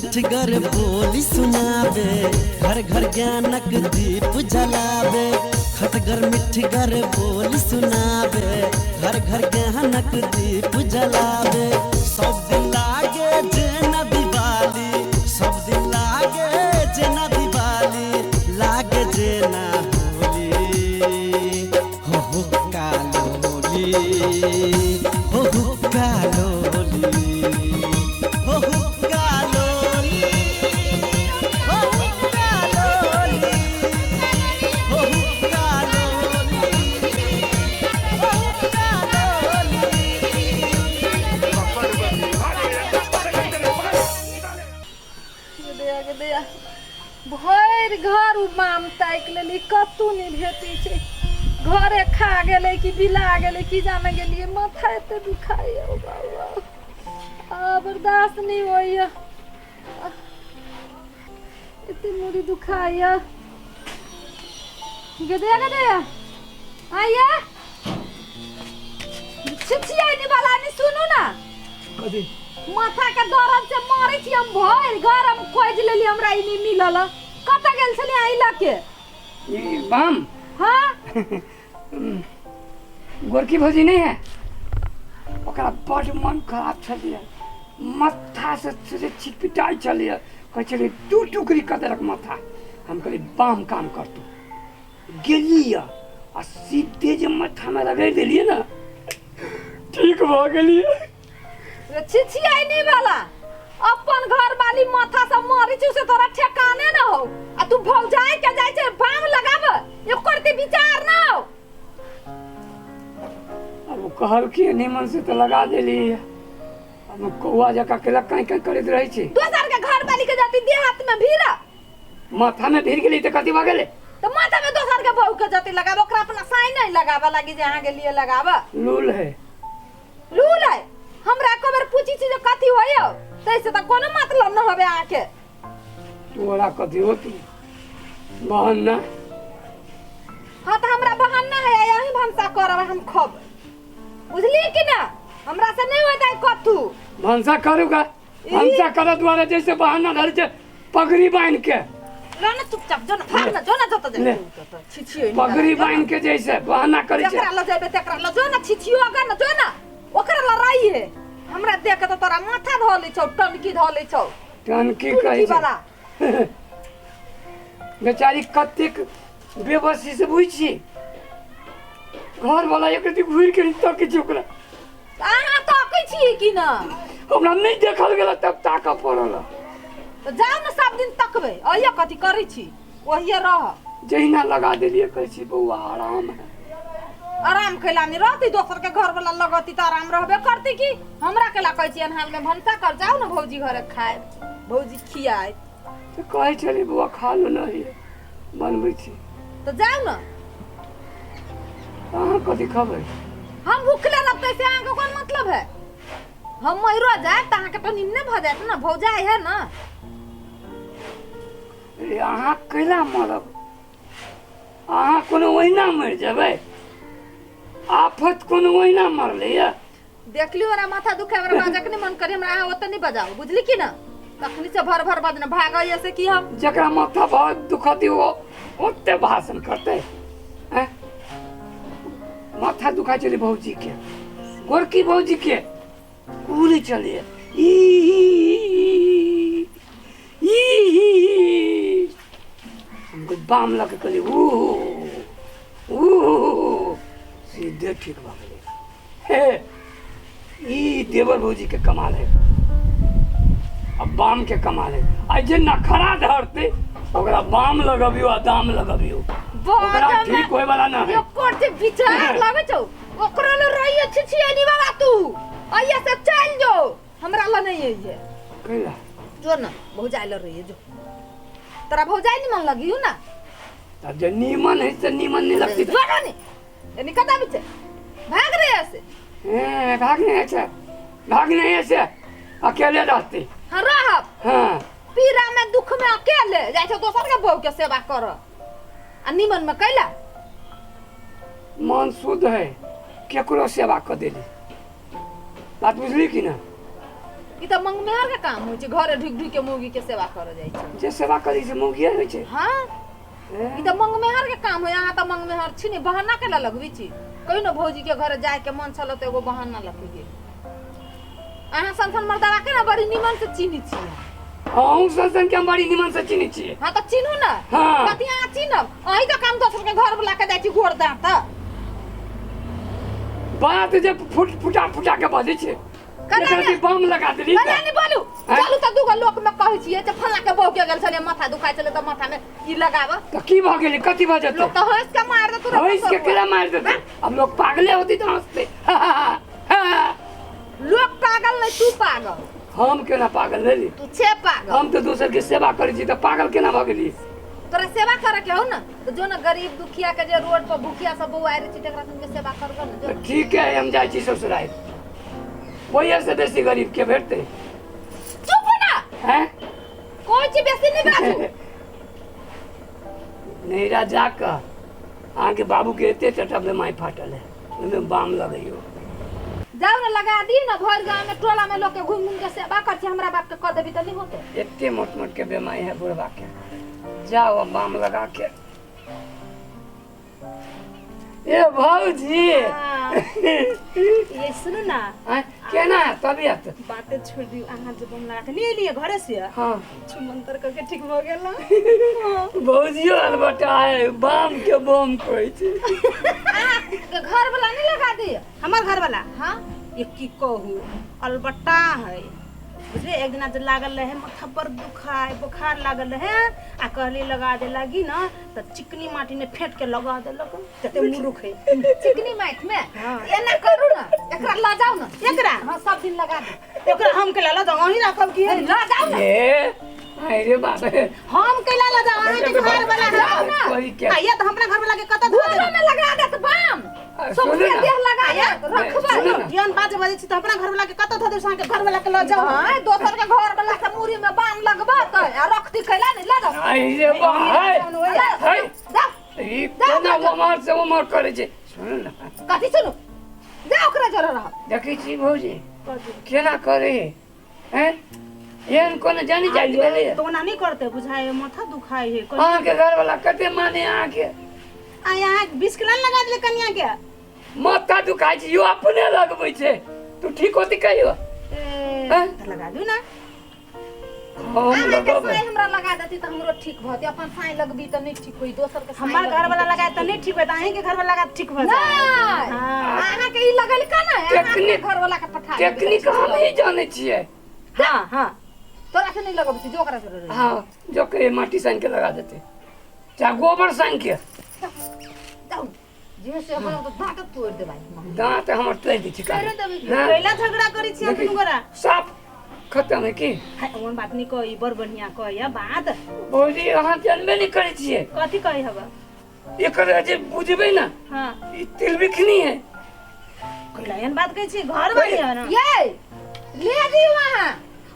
मिठगर बोली सुनाबे, घर घर ज्ञानक दीप जलाबे। खटगर मिठगर बोली सुनाबे, घर घर ज्ञानक दीप जलाबे। सब दिन लागे जेना दिवाली, सब दिन लागे जेना दिवाली, लागे जेना होली। हो हो कालोली, हो हो कालोली, हो हो कालोली, हो हो कालोली, हो हो कालोली, हो हो कालोली। दया के दया, भरि घर उ माम ताकि लेली, कतहु नहि भेटै छै। घरे खा गेलै कि बिला गेलै की जाने गेलियै। माथा एते दुखाइया ओ बाबा, आ बर्दाश्त नहि होइया, एते मुड़ी दुखाइया। गदया गदया आइया छिछिया नि वाला नि, सुनू ना। कथी? माथा के दर्द से मरै छी हम। भरि घर हम खोजि लेली, हमरा ई नहि मिलल। कतऽ गेल छलियै अहाँ ई लऽ के? ई बाम? हाँ। गोरकी भौजी नहीं है, ओकरा बड मन खराब छलियै, माथा से से छिटपिटाइ छलियै, कहै छलियै दू टुकड़ी कऽ देलक माथा। हम कहलियै बाम काम करतौ। गेलियै आ सीधे जे माथामे रगड़ि देलियै ने, ठीक भऽ गेलियै। छिछियाई नहीं वाला, अपन घर वाली माथा से मरी छु से तोरा ठेकाने न हो, आ तू भौजाई के जाय छै बाम लगाब, एकर ते विचार न हो। आब ओ कहलखिन निमन से तऽ लगा देली। आब कौआ जकाँ केलक काँय काँय करैत रहै छै। दोसर के घर वाली के जाती देह हाथ में भीड़ा। माथा में भीड़ गेली तऽ कथी भऽ गेलै? तो माथा में दोसर के बहू के जति लगाब, ओकरा अपना साई नहीं लगाबे लागी जे अहाँ के लिए लगाब। लूल है। लूल है। हमरा एको बेर पूछी छी जे कथी होय, तैसे तऽ कोनो मतलब न होबे अहाँ के। तोरा कथी होती बहन ना? हाँ तऽ हमरा बहाना है, यही भनसा करब हम खब, बुझलिए कि ना? हमरा से नहीं होता है कथू। भनसा करूगा, भनसा करऽ दुआरे जैसे बहाना धरे छै पगड़ी बान्हि के। ला ना चुपचाप जो ना, भाग ना, जो ना, जत ले। जाए छिछियो। पगड़ी बान्हि के जैसे बहाना करै छै। जकरा ल जेबे तकरा ल जो ना, छिछियो अगर ना, जो ना, ओकरा लड़ाई है। हमरा देख के तो तोरा माथा धो लै छौ, टनकी धो लै छौ। टनकी कहै टुनकी छै वाला। बेचारी कतेक बेबसी से बुझ छी, घर वाला एक रति घुरि के तकै छै ओकरा। अहाँ तकै छियै कि ना? हमरा नहि देखल गेल तब ताकऽ पड़ल। तऽ जाउ ने, सब दिन तकबै अइया कथी करै छी, ओहिये रह। जहिना लगा देलियै, कहै छी बौआ आराम है। आराम कैला नहि रहती? दोसर के घर वाला लगती तऽ आराम रहबे करती की? हमरा कैला कहै छी अनहाल में भनसा कर, जाउ ने भौजी घरे खाए, भौजी खियाए। तऽ कहै छलियै बौआ खा लो, नहि बनबै छी। तऽ जाउ ने। अहाँ कथी खबै? हम भूखले रहते से अहाँके कोन मतलब है? हम मरो जाए तऽ अहाँके तऽ निम्ने भऽ जायत ने, भौजाइ है ना। रे अहाँ कैला मरब? अहाँ कोनो ओहिना मरि जेबै? आफत कोनो ओहिना मरलै यऽ? देखली हमरा माथा दुखे, हमरा बाजक नहि मन करे, हमरा अहाँ ओतऽ नहि बजाउ, बुझली कि ना? तखनी से भर भर बजना भागै से की हम। जकरा माथा बहुत दुखती ओ ओते भाषण करतै हैं? माथा दुखाइ छलै भौजी के, गोरकी भौजी के, कुरी चलिए ई ई ई, हमको बाम लऽ के कहलियै ऊ ऊ, सीधे ठीक भऽ गेलै। हे ई देवर भौजी के कमाल है, अब बाम के कमाल है। आ जे नखरा धरते ओकरा बाम लगबियो आ दाम लगबियो, ओकरा ठीक होय वाला ना है। एकर जे विचार लागै छौ, ओकरा ले रहिए छिछियनी बाबा, तू अइया से चल जो, हमरा ल नहीं अइहे। कैला? जो ना भौजाइ ल रहिए, जो तोरा भौजाइ निमन लगियो ना। तब जे नीमन है से नीमन नहीं लगती। जो ना नी यानी कता बिचे भाग रे ऐसे। ए, भाग नहीं ऐसे, भाग नहीं ऐसे, अकेले रहते। हाँ रहब। हाँ। पीड़ा में दुख में अकेले जाइ छौ, दोसर के बहू के सेवा कर आ निमन में कैला? मन शुद्ध है, केकरो सेवा कर देली। बात बुझली कि ना? ई तऽ मंगमेहर के काम होइ छै, घरे ढुकि ढुकि के मौगी के सेवा करऽ जाइ छै। जे सेवा करै छै मौगिए होइ छै। हाँ, ई तऽ मंगमेहर के काम होइ। अहाँ तऽ मंगमेहर छी ने, बहाना केला लगबै छी? कहियो ने भौजी के घरे जाय के मन छल तऽ एगो बहाना लऽ के गेल। अहाँ सन सन मर्दावा के ना बड़ी निमन से चिन्है छियै। अहूँ सन सन के हम बड़ी निमन से चिन्है छियै। हाँ तऽ चिन्हू ने। हाँ। कथी अहाँ चिन्हब? अहीं तऽ काम दोसर के घर बुला के जाइ छी गोर दाँत। बात जे फुट फुटा फुटा के बजै छै। कना एकरा ने? जे बम लगा देली। कना नहि बोलू। आँय? चलू तऽ दूगो लोक में कहै छियै जे फल्लाँ के बहू के गेल छलियै, माथा दुखाइ छलै तऽ माथा में ई लगाबऽ। तऽ की भऽ गेलै? कथी भऽ जेतै? लोक तऽ हँसि के मारि देतौ। हँसि के केना मारि देतै? आब लोक पागले होतै तऽ हँसतै। लोक पागल नहि, तू पागल। हम केना पागल भेली? तू छे पागल। हम तऽ दोसर के सेवा करै छी तऽ पागल केना भऽ गेली? तोरा सेवा करे के हो ना तो जो ना गरीब दुखिया के जे रोड पर भूखिया सब बौआइ रहै छै तकरा सबके सेवा करबो ने जो। तऽ ठीक है, हम जाइ छी ससुराल। ओहिए से बेसी गरीब के भेटतै? चुप ना। हैं? कोई चीज बेसी नहीं बाजू। नैरा जाकऽ अहाँके बाबूके एते टटा बेमारी फाटल है, ओहिमे बाम लगैयौ। जाओ ना लगा दी ना। भर गांव में टोला में लोग के घूम घूम के सेवा कर छी, हमरा बाप के कह देबी त नहीं होते। एते मोट मोट के बेमारी है बुढ़वा के। जाओ अब बाम लगा के। ए भौजी। ये सुनू ना। आँय, केना है तबियत? बाते छोड़ दियौ, अहाँ जे बम लगा के नहीं एलियै घरे से? हाँ। छुमंतर करके ठीक भऽ गेल ना। भौजियो अलबटा है, बाम के बम कहै छै। के घर वाला नहीं लगा दी? हमर घर वाला? हाँ। ये की कहू, अलबट्टा है बुझलियै। एक दिना जे लागल रहे माथा पर दुखाय, बुखार लागल रहे आ कहली लगा दे लागी ना, तऽ चिकनी माटी ने फेंट के लगा देलक। तते मुरुख है। चिकनी माटि में? हाँ। एना करू ना, एकरा ल जाओ ना। एकरा? हाँ, सब दिन लगा दे। ओकरा हम के लऽ जाउ? अहीं राखब की? अरे ल जाओ ना। ए अरे बाप रे। हम के लऽ जाउ? अहाँ के घर वाला जाओ ना। कोई के आ ये तऽ हमरा घर वाला के कतऽ धो घरो देब? में लगा देत बाम। आ, सबसे सुनू ना। देह लगा देत रखबा। सुनू ना। एहन बात जे बजै छी तऽ अपना घर वाला के कतऽ धो देब से अहाँके घर वाला के लऽ जाउ? हाँ, दोसर के घर वाला से मुड़ी में बाम लगबा त आ रखती कैला नहीं? ल जाओ। अरे बाप है। है। जाओ। ई केना उमर से उमर करै छै? सुनू ना। कथी सुनू? जा ओकरा जरे रह। देखै छी भौजी केना करै हैं? एहन कोनो जानी जाइत भेलै? तऽ ओना नहि करतै बुझाइ, माथा दुखाइ है। अहाँके घरवाला कते माने अहाँके? आ यहाँ 20 किलो लगा देले कनिया के। माथा दुखाइ छै यो अपने लगबै छै। तू ठीक होती कहियो? ए, हैं? तऽ लगा दू ना। हम अहाँके लगबै। साँइ हमरा लगा देती तऽ हमरो ठीक भऽ जेतै। अपन साँइ लगबी तऽ नहि ठीक होई, दोसर के साँइ हमर लगबी घर वाला तऽ लगाए तऽ नहि ठीक होत, अहीं के घर वाला लगा ठीक भऽ जाए। नहि। हाँ। अहाँके ई लगल का ने अहाँ अपने टेक्निक- घर वाला के पठा देबै। टेक्निक हम ही जानै छियै। हाँ हाँ। तोरा से नहीं लगबै छी, जो ओकरा से लगबै। हाँ, जो के माटी सान के लगा देते चाहे गोबर सान के। जाउ जे से हम तऽ दाँत तोड़ि देबै। दाँत हमर तोड़ि दै छै। तोड़ि देबै। हाँ, कैला झगड़ा करै छी अहाँ देखी, दुनू गोरा? साफ खत्म है की? हाय, ओहन बात नहि कही, बड़ बढ़िया कहैया बात। भौजी, अहाँ जानबे नहि करै छियै। कथी कहै हब? एकर जे बुझबै ना। हाँ। ई तिलबिखनी है। कैला एहन बात कहै छी? घर वाली है ना। ये ले दियौ अहाँ,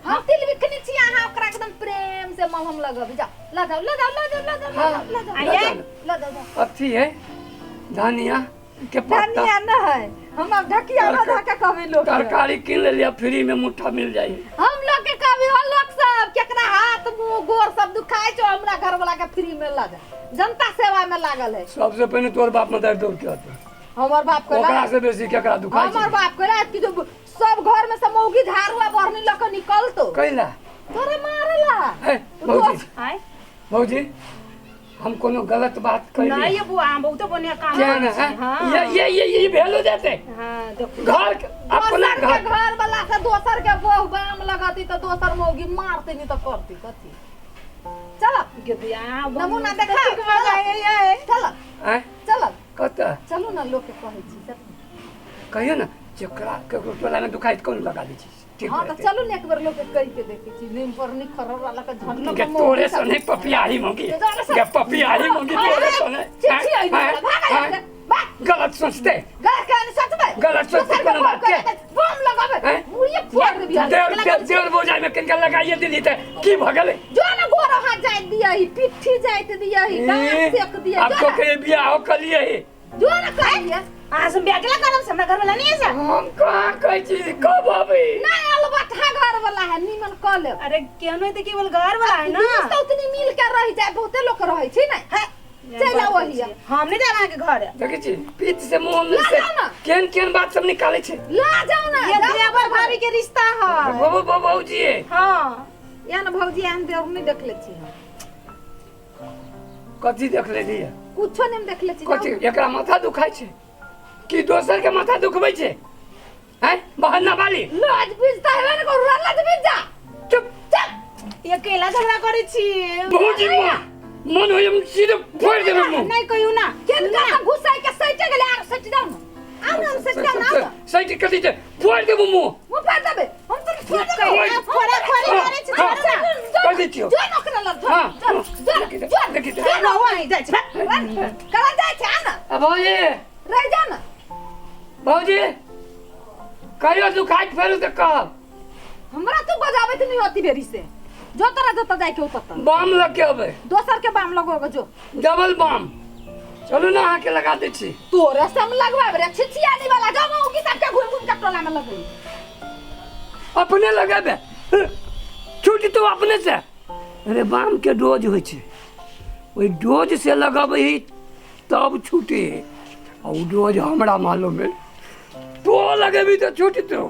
हम तिल बिखनी छी। अहाँ ओकरा एकदम प्रेम से मलहम लगबै। जाओ ल जाओ, ल जाओ, ल जाओ, ल जाओ, हाँ। ल जाओ, आ ल ये? जाओ, ल जाओ, जाओ। अथी है धनिया के पत्ता। धनिया न है, हम अब ढकिया न धके कहबै लोक के। तरकारी कीन लेलियै, फ्री में मुट्ठा मिल जाइ। हम लोग के कहबै हो लोक सब केकरा हाथ मुंह गोर सब दुखाइ छौ, हमरा घर वाला के फ्री में ल जा। जनता सेवा में लागल है। सबसे पहिने तोर बाप में दर्द के होतै। हमर बाप के ओकरा से बेसी केकरा दुखाइ हमर छै? बाप के रात की जो सब घर में से मौगी झाड़ू आ बरनी लऽ के निकलतो। कैला? तोरे मारला। हे भौजी। आय। भौजी, हम कोनो गलत बात नहीं कहली? ये बुआ, हम बहुते बढ़िया काम क्या करै ना छी। हैं? हाँ। ये ये ये ये भेलो जेतै। हाँ देखू। घर के अपना दोसर के घर घर वाला से दोसर के बहु बाम लगती तऽ दोसर मौगी मारते नहीं तऽ करती कथी? चल। गे अहाँ नमूना देखा। ठीक भऽ जाइए ये। चल। आँय? चल। कतऽ? चलू ने, लोक के कहै छी चलू। कहियो ने, जेकरा केकरो टोला में दुखाइ कोन लगा दै छी ठीक हाँ भऽ तऽ जेतै। चलू ने, एक बेर लोक के कहि के देखै छी। नीम पर नी खरर वाला के झंडा। गे तोरे सने पपियाही मौगी, गे पपियाही मौगी, तोरे सने छी आँय? भाग। आँय? भाग। गलत सोचते। गलत के सोचबै? गलत सोचते कोनो बात के? बम लगाबै। आँय? मुड़िए फोड़ देबी। देव देव देव बोझाइ में किनका लगाइए दिली तऽ की भऽ गेलै? जो ना गोरो हाथ जाइत दियही, पिट्ठी जाइत दियही, दाँत सेक दियही। आब जो तो ना के बियाह कलिए। जो ना कहिए। अहाँ सब बियाह केला करब से हमरा घर वाला नहीं है से? हम कहाँ कहै छी कब अबै? नहीं अलबत्ता घर वाला है निमन क लेब। अरे केहनो तऽ केवल घर वाला है ना। दोस्त उतनी मिल के रह जाए, बहुते लोग रहै छै ने। है, चलि आउ ओहिया। हम नहीं जाब अहाँके घर। देखै छी पीठ से मुंह ला से जाओ ना। केहन केहन बात सब निकालै छै। ला जाओ ना। ये जाओ। देवर भाभी के रिश्ता है। बाबू भौजी। हाँ। एहन भौजी एहन देवर नहि देखले छी हम। कथी देख लेलियै? कुछो नहि देखले छी। कथी एकरा माथा दुखाइ छै कि दोसर के माथा दुखबै छै? हैं बहाना वाली लाज बीजता है ने करू, लाज बीज जा। चुप चुप। ये केला झगड़ा करै छी। भौजी मन होय हम सीधे फोड़ देबै मुंह। नहीं कहियो ना। केन का घुसाई के सैटे गेलै आर सटि जाउ ने। आउ ने हम सटि जाउ ने, आउ ने। सटि कथी छै? फोड़ देबै मुंह। मुंह फाड़ देबै हम तो छोड़ देबै। फोड़। फोड़ा फोड़ी मारै छै, हाँ, छोड़ो ना। कर दै छियौ। जो नौकरा लग जो। हाँ, जो जो देखी जो देखी जो ना वहीं जाइ छै। करा जाइ छै, आ ना। आ भौजी रहि जा ना। भौजी कहियो दुखाइत फेरू तऽ कहब। हमरा तू बजाबैत नहीं होती बेरी से। जो तोरा जतऽ जाय के हो ततऽ। बाम लग के अबै। दोसर के बाम लगोगे जो। डबल बाम। चलू ना अहाँके लगा दै छी। तोरे से हम लगवाबे रे छिछियानी वाला। जाओ मौगी सबके घूम घूम के टोला में लगै। अपने लगेबे छूट तो अपने से। अरे बाम के डोज होइ छै, ओहि डोज से लगबही तब छूटे। आ उ डोज हमरा मालूम है। तो लगेबी तऽ छूटतो,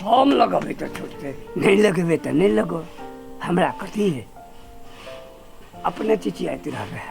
हम लगेबै तऽ छूटतै, नहीं लगेबै तऽ नहीं लगो। हमरा कथी है, अपने चिचियाइत रहबै।